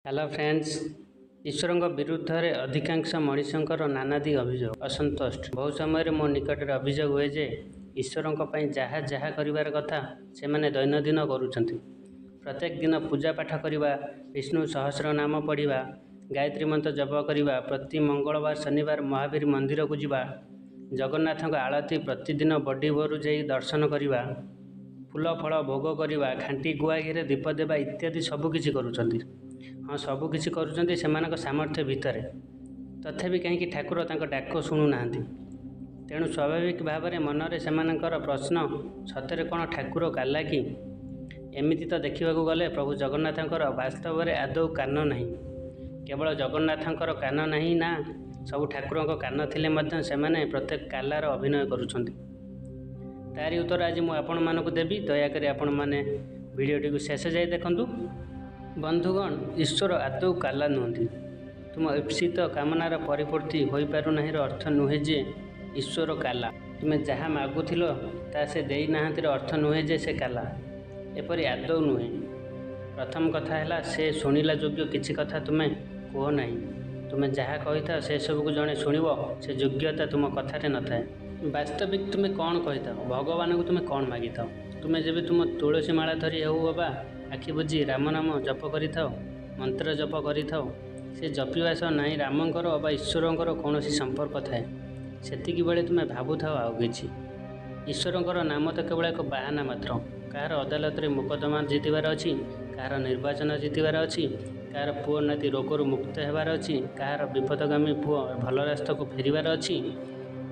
Hello friends, ଈଶ୍ୱରଙ୍କ ବିରୁଦ୍ଧରେ ଅଧିକାଂଶ ମଣିଷଙ୍କର ନାନାଦି ଅଭିଯୋଗ, ଅସନ୍ତୋଷ। ବହୁ ସମୟରେ ମୋ ନିକଟରେ ଅଭିଯୋଗ ହୁଏ ଯେ ଈଶ୍ୱରଙ୍କ ପାଇଁ ଯାହା ଯାହା କରିବାର କଥା ସେମାନେ ଦୈନନ୍ଦିନ କରୁଛନ୍ତି। ପ୍ରତ୍ୟେକ ଦିନ ପୂଜା ପାଠ କରିବା, ବିଷ୍ଣୁ ସହସ୍ର ନାମ ପଢ଼ିବା, ଗାୟତ୍ରୀ ମନ୍ତ୍ର ଜପ କରିବା, ପ୍ରତି ମଙ୍ଗଳବାର ଶନିବାର ମହାବୀର ମନ୍ଦିରକୁ ଯିବା, ଜଗନ୍ନାଥଙ୍କ ଆଳତି ପ୍ରତିଦିନ ବଡ଼ି ଭୋରୁ ଯାଇ ଦର୍ଶନ କରିବା, ଫୁଲ ଫଳ ଭୋଗ କରିବା, ଖାଣ୍ଟି ଗୁଆ ଘିଅରେ ଦୀପ ଦେବା ଇତ୍ୟାଦି ସବୁକିଛି କରୁଛନ୍ତି। ହଁ, ସବୁକିଛି କରୁଛନ୍ତି ସେମାନଙ୍କ ସାମର୍ଥ୍ୟ ଭିତରେ। ତଥାପି କାହିଁକି ଠାକୁର ତାଙ୍କ ଡାକ ଶୁଣୁନାହାନ୍ତି? ତେଣୁ ସ୍ୱାଭାବିକ ଭାବରେ ମନରେ ସେମାନଙ୍କର ପ୍ରଶ୍ନ, ସତରେ କ'ଣ ଠାକୁର କାଲା କି? ଏମିତି ତ ଦେଖିବାକୁ ଗଲେ ପ୍ରଭୁ ଜଗନ୍ନାଥଙ୍କର ବାସ୍ତବରେ ଆଦୌ କାନ ନାହିଁ। କେବଳ ଜଗନ୍ନାଥଙ୍କର କାନ ନାହିଁ ନା, ସବୁ ଠାକୁରଙ୍କ କାନ ଥିଲେ ମଧ୍ୟ ସେମାନେ ପ୍ରତ୍ୟେକ କାଲାର ଅଭିନୟ କରୁଛନ୍ତି। ତାରି ଉତ୍ତର ଆଜି ମୁଁ ଆପଣମାନଙ୍କୁ ଦେବି। ଦୟାକରି ଆପଣମାନେ ଭିଡ଼ିଓଟିକୁ ଶେଷ ଯାଏ ଦେଖନ୍ତୁ। ବନ୍ଧୁଗଣ, ଈଶ୍ୱର ଆଦୌ କାଲା ନୁହନ୍ତି। ତୁମ ଇପ୍ସିତ କାମନାର ପରିପୂର୍ତ୍ତି ହୋଇପାରୁନାହିଁର ଅର୍ଥ ନୁହେଁ ଯେ ଈଶ୍ୱର କାଲା। ତୁମେ ଯାହା ମାଗୁଥିଲ ତାହା ସେ ଦେଇନାହାନ୍ତିର ଅର୍ଥ ନୁହେଁ ଯେ ସେ କାଲା। ଏପରି ଆଦୌ ନୁହେଁ। ପ୍ରଥମ କଥା ହେଲା, ସେ ଶୁଣିଲା ଯୋଗ୍ୟ କିଛି କଥା ତୁମେ କୁହ ନାହିଁ। ତୁମେ ଯାହା କହିଥାଅ ସେସବୁକୁ ଜଣେ ଶୁଣିବ ସେ ଯୋଗ୍ୟତା ତୁମ କଥାରେ ନଥାଏ। ବାସ୍ତବିକ ତୁମେ କ'ଣ କହିଥାଅ, ଭଗବାନଙ୍କୁ ତୁମେ କ'ଣ ମାଗିଥାଅ? ତୁମେ ଯେବେ ତୁମ ତୁଳସୀ ମାଳା ଧରି ହେଉ ଅବା ଆଖି ବୁଜି ରାମ ନାମ ଜପ କରିଥାଅ, ମନ୍ତ୍ର ଜପ କରିଥାଅ, ସେ ଜପିବା ସହ ନାହିଁ ରାମଙ୍କର ଅବା ଈଶ୍ୱରଙ୍କର କୌଣସି ସମ୍ପର୍କ ଥାଏ। ସେତିକି ବେଳେ ତୁମେ ଭାବୁଥାଅ ଆଉ କିଛି। ଈଶ୍ୱରଙ୍କର ନାମ ତ କେବଳ ଏକ ବାହାନା ମାତ୍ର। କାହାର ଅଦାଲତରେ ମୋକଦ୍ଦମା ଜିତିବାର ଅଛି, କାହାର ନିର୍ବାଚନ ଜିତିବାର ଅଛି, କାହାର ପୁଅ ନାତି ରୋଗରୁ ମୁକ୍ତ ହେବାର ଅଛି, କାହାର ବିପଥଗାମୀ ପୁଅ ଭଲ ରାସ୍ତାକୁ ଫେରିବାର ଅଛି,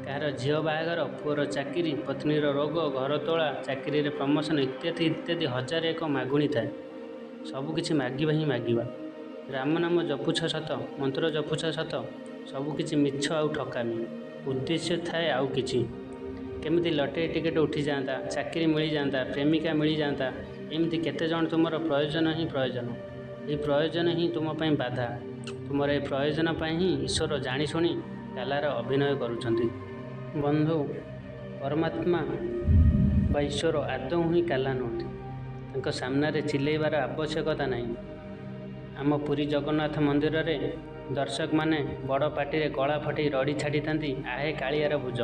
କାହାର ଝିଅ ବାହାଘର, ପୁଅର ଚାକିରି, ପତ୍ନୀର ରୋଗ, ଘର ତୋଳା, ଚାକିରିରେ ପ୍ରମୋସନ୍ ଇତ୍ୟାଦି ଇତ୍ୟାଦି ହଜାରେ ଏକ ମାଗୁଣି ଥାଏ। ସବୁକିଛି ମାଗିବା ହିଁ ମାଗିବା। ରାମ ନାମ ଜପୁଛ ସତ, ମନ୍ତ୍ର ଜପୁଛ ସତ, ସବୁକିଛି ମିଛ ଆଉ ଠକାମି। ଉଦ୍ଦେଶ୍ୟ ଥାଏ ଆଉ କିଛି। କେମିତି ଲଟେରୀ ଟିକେଟ୍ ଉଠିଯାଆନ୍ତା, ଚାକିରି ମିଳିଯାଆନ୍ତା, ପ୍ରେମିକା ମିଳିଯାଆନ୍ତା, ଏମିତି କେତେ ଜଣ ତୁମର ପ୍ରୟୋଜନ ହିଁ ପ୍ରୟୋଜନ। ଏହି ପ୍ରୟୋଜନ ହିଁ ତୁମ ପାଇଁ ବାଧା। ତୁମର ଏ ପ୍ରୟୋଜନ ପାଇଁ ହିଁ ଈଶ୍ୱର ଜାଣିଶୁଣି କାଲାର ଅଭିନୟ କରୁଛନ୍ତି। ବନ୍ଧୁ, ପରମାତ୍ମା ବା ଈଶ୍ୱର ଆଦୌ ହିଁ କାଲା ନୁହନ୍ତି। ତାଙ୍କ ସାମ୍ନାରେ ଚିଲେଇବାର ଆବଶ୍ୟକତା ନାହିଁ। ଆମ ପୁରୀ ଜଗନ୍ନାଥ ମନ୍ଦିରରେ ଦର୍ଶକମାନେ ବଡ଼ ପାଟିରେ ଗଳା ଫଟେଇ ରଡ଼ି ଛାଡ଼ିଥାନ୍ତି, ଆହେ କାଳିଆର ଭୁଜ,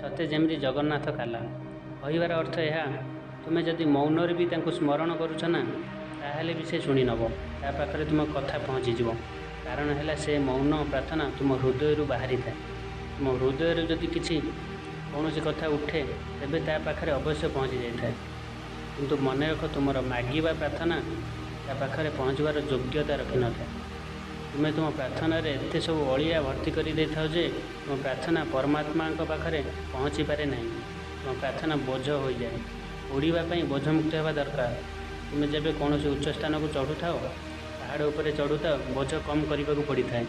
ସତେ ଯେମିତି ଜଗନ୍ନାଥ କାଲା। କହିବାର ଅର୍ଥ ଏହା, ତୁମେ ଯଦି ମୌନରେ ବି ତାଙ୍କୁ ସ୍ମରଣ କରୁଛ ନା, ତାହେଲେ ବି ସେ ଶୁଣିନେବ, ତା ପାଖରେ ତୁମ କଥା ପହଞ୍ଚିଯିବ। କାରଣ ହେଲା ସେ ମୌନ ପ୍ରାର୍ଥନା ତୁମ ହୃଦୟରୁ ବାହାରିଥାଏ। ତୁମ ହୃଦୟରୁ ଯଦି କିଛି କୌଣସି କଥା ଉଠେ ତେବେ ତା ପାଖରେ ଅବଶ୍ୟ ପହଞ୍ଚି ଯାଇଥାଏ। କିନ୍ତୁ ମନେ ରଖ, ତୁମର ମାଗିବା ପ୍ରାର୍ଥନା ତା ପାଖରେ ପହଞ୍ଚିବାର ଯୋଗ୍ୟତା ରଖିନଥାଏ। ତୁମେ ତୁମ ପ୍ରାର୍ଥନାରେ ଏତେ ସବୁ ଅଳିଆ ଭର୍ତ୍ତି କରିଦେଇଥାଅ ଯେ ତୁମ ପ୍ରାର୍ଥନା ପରମାତ୍ମାଙ୍କ ପାଖରେ ପହଞ୍ଚିପାରେ ନାହିଁ। ତୁମ ପ୍ରାର୍ଥନା ବୋଝ ହୋଇଯାଏ। ଉଡ଼ିବା ପାଇଁ ବୋଝମୁକ୍ତ ହେବା ଦରକାର। ତୁମେ ଯେବେ କୌଣସି ଉଚ୍ଚ ସ୍ଥାନକୁ ଚଢ଼ୁଥାଅ, ପାହାଡ଼ ଉପରେ ଚଢ଼ୁଥାଅ, ବୋଝ କମ୍ କରିବାକୁ ପଡ଼ିଥାଏ।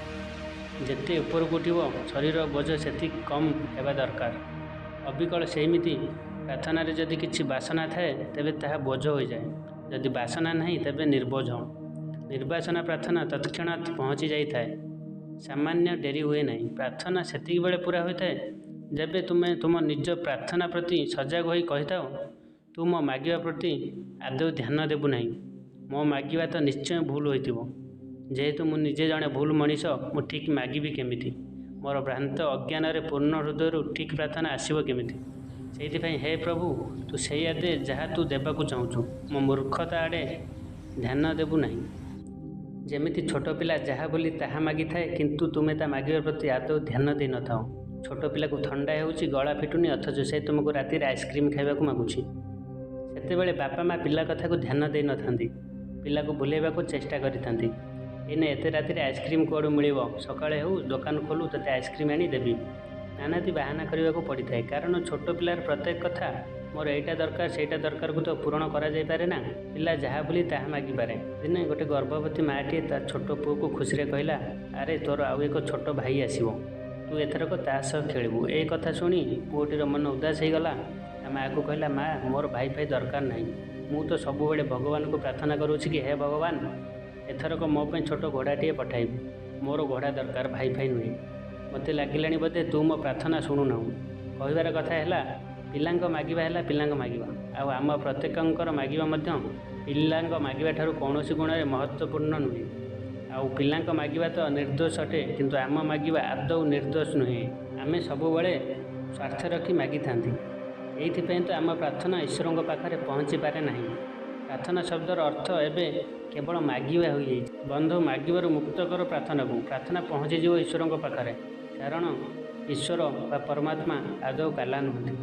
ଯେତେ ଉପରକୁ ଉଠିବ ଶରୀର ବୋଝ ସେତିକି କମ୍ ହେବା ଦରକାର। ଅବିକଳ ସେମିତି ପ୍ରାର୍ଥନାରେ ଯଦି କିଛି ବାସନା ଥାଏ ତେବେ ତାହା ବୋଝ ହୋଇଯାଏ। ଯଦି ବାସନା ନାହିଁ ତେବେ ନିର୍ବୋଝ। ନିର୍ବାସନା ପ୍ରାର୍ଥନା ତତ୍କ୍ଷଣାତ୍ ପହଞ୍ଚି ଯାଇଥାଏ, ସାମାନ୍ୟ ଡେରି ହୁଏ ନାହିଁ। ପ୍ରାର୍ଥନା ସେତିକି ବେଳେ ପୂରା ହୋଇଥାଏ ଯେବେ ତୁମେ ତୁମ ନିଜ ପ୍ରାର୍ଥନା ପ୍ରତି ସଜାଗ ହୋଇ କହିଥାଅ, ତୁ ମୋ ମାଗିବା ପ୍ରତି ଆଦୌ ଧ୍ୟାନ ଦେବୁ ନାହିଁ। ମୋ ମାଗିବା ତ ନିଶ୍ଚୟ ଭୁଲ ହୋଇଥିବ। ଯେହେତୁ ମୁଁ ନିଜେ ଜଣେ ଭୁଲ ମଣିଷ, ମୁଁ ଠିକ୍ ମାଗିବି କେମିତି? ମୋର ଭ୍ରାନ୍ତ ଅଜ୍ଞାନରେ ପୂର୍ଣ୍ଣ ହୃଦୟରୁ ଠିକ୍ ପ୍ରାର୍ଥନା ଆସିବ କେମିତି? ସେଇଥିପାଇଁ ହେ ପ୍ରଭୁ, ତୁ ସେଇଆ ଦେ ଯାହା ତୁ ଦେବାକୁ ଚାହୁଁଛୁ, ମୋ ମୂର୍ଖତା ଆଡ଼େ ଧ୍ୟାନ ଦେବୁ ନାହିଁ। ଯେମିତି ଛୋଟ ପିଲା ଯାହା ବୋଲି ତାହା ମାଗିଥାଏ, କିନ୍ତୁ ତୁମେ ତା ମାଗିବା ପ୍ରତି ଆଦୌ ଧ୍ୟାନ ଦେଇନଥାଅ। ଛୋଟ ପିଲାକୁ ଥଣ୍ଡା ହେଉଛି, ଗଳା ଫିଟୁନି, ଅଥଚ ସେ ତୁମକୁ ରାତିରେ ଆଇସ୍କ୍ରିମ୍ ଖାଇବାକୁ ମାଗୁଛି। ସେତେବେଳେ ବାପା ମା' ପିଲା କଥାକୁ ଧ୍ୟାନ ଦେଇନଥାନ୍ତି, ପିଲାକୁ ଭୁଲେଇବାକୁ ଚେଷ୍ଟା କରିଥାନ୍ତି। ଏଇନେ ଏତେ ରାତିରେ ଆଇସ୍କ୍ରିମ୍ କୁଆଡ଼ୁ ମିଳିବ, ସକାଳେ ହେଉ ଦୋକାନ ଖୋଲୁ, ତୋତେ ଆଇସ୍କ୍ରିମ୍ ଆଣି ଦେବି। ନାନାଦି ବାହାନା କରିବାକୁ ପଡ଼ିଥାଏ। କାରଣ ଛୋଟ ପିଲାର ପ୍ରତ୍ୟେକ କଥା ମୋର ଏଇଟା ଦରକାର ସେଇଟା ଦରକାରକୁ ତ ପୂରଣ କରାଯାଇପାରେ ନା। ପିଲା ଯାହା ବୋଲି ତାହା ମାଗିପାରେ। ଦିନେ ଗୋଟେ ଗର୍ଭବତୀ ମାଆଟିଏ ତା ଛୋଟ ପୁଅକୁ ଖୁସିରେ କହିଲା, ଆରେ ତୋର ଆଉ ଏକ ଛୋଟ ଭାଇ ଆସିବ, ତୁ ଏଥରକ ତା ସହ ଖେଳିବୁ। ଏ କଥା ଶୁଣି ପୁଅଟିର ମନ ଉଦାସ ହେଇଗଲା। ତା ମାଆକୁ କହିଲା, ମା, ମୋର ଭାଇ ଫାଇ ଦରକାର ନାହିଁ। ମୁଁ ତ ସବୁବେଳେ ଭଗବାନଙ୍କୁ ପ୍ରାର୍ଥନା କରୁଛି କି ହେ ଭଗବାନ, ଏଥରକ ମୋ ପାଇଁ ଛୋଟ ଘୋଡ଼ାଟିଏ ପଠାଇବୁ। ମୋର ଘୋଡ଼ା ଦରକାର, ଭାଇ ଫାଇ ନୁହେଁ। ମୋତେ ଲାଗିଲାଣି ବୋଧେ ତୁ ମୋ ପ୍ରାର୍ଥନା ଶୁଣୁନାହୁଁ। କହିବାର କଥା ହେଲା, ପିଲାଙ୍କ ମାଗିବା ହେଲା ପିଲାଙ୍କ ମାଗିବା, ଆଉ ଆମ ପ୍ରତ୍ୟେକଙ୍କର ମାଗିବା ମଧ୍ୟ ପିଲାଙ୍କ ମାଗିବା ଠାରୁ କୌଣସି ଗୁଣରେ ମହତ୍ତ୍ୱପୂର୍ଣ୍ଣ ନୁହେଁ। ଆଉ ପିଲାଙ୍କ ମାଗିବା ତ ନିର୍ଦ୍ଦୋଷ ଅଟେ, କିନ୍ତୁ ଆମ ମାଗିବା ଆଦୌ ନିର୍ଦ୍ଦୋଷ ନୁହେଁ। ଆମେ ସବୁବେଳେ ସ୍ୱାର୍ଥ ରଖି ମାଗିଥାନ୍ତି। ଏଇଥିପାଇଁ ତ ଆମ ପ୍ରାର୍ଥନା ଈଶ୍ୱରଙ୍କ ପାଖରେ ପହଞ୍ଚିପାରେ ନାହିଁ। ପ୍ରାର୍ଥନା ଶବ୍ଦର ଅର୍ଥ ଏବେ କେବଳ ମାଗିବା ହୋଇଯାଇଛି। ବନ୍ଧୁ, ମାଗିବାରୁ ମୁକ୍ତ କର ପ୍ରାର୍ଥନାକୁ, ପ୍ରାର୍ଥନା ପହଞ୍ଚିଯିବ ଈଶ୍ୱରଙ୍କ ପାଖରେ। କାରଣ ଈଶ୍ୱର ବା ପରମାତ୍ମା ଆଦୌ କାଲା ନୁହନ୍ତି।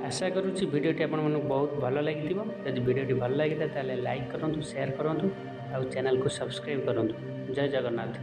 ଆଶା କରୁଛି ଭିଡ଼ିଓଟି ଆପଣମାନଙ୍କୁ ବହୁତ ଭଲ ଲାଗିଥିବ। ଯଦି ଭିଡ଼ିଓଟି ଭଲ ଲାଗିଥାଏ, ତାହେଲେ ଲାଇକ୍ କରନ୍ତୁ, ସେୟାର କରନ୍ତୁ ଆଉ ଚ୍ୟାନେଲକୁ ସବସ୍କ୍ରାଇବ୍ କରନ୍ତୁ। ଜୟ ଜଗନ୍ନାଥ।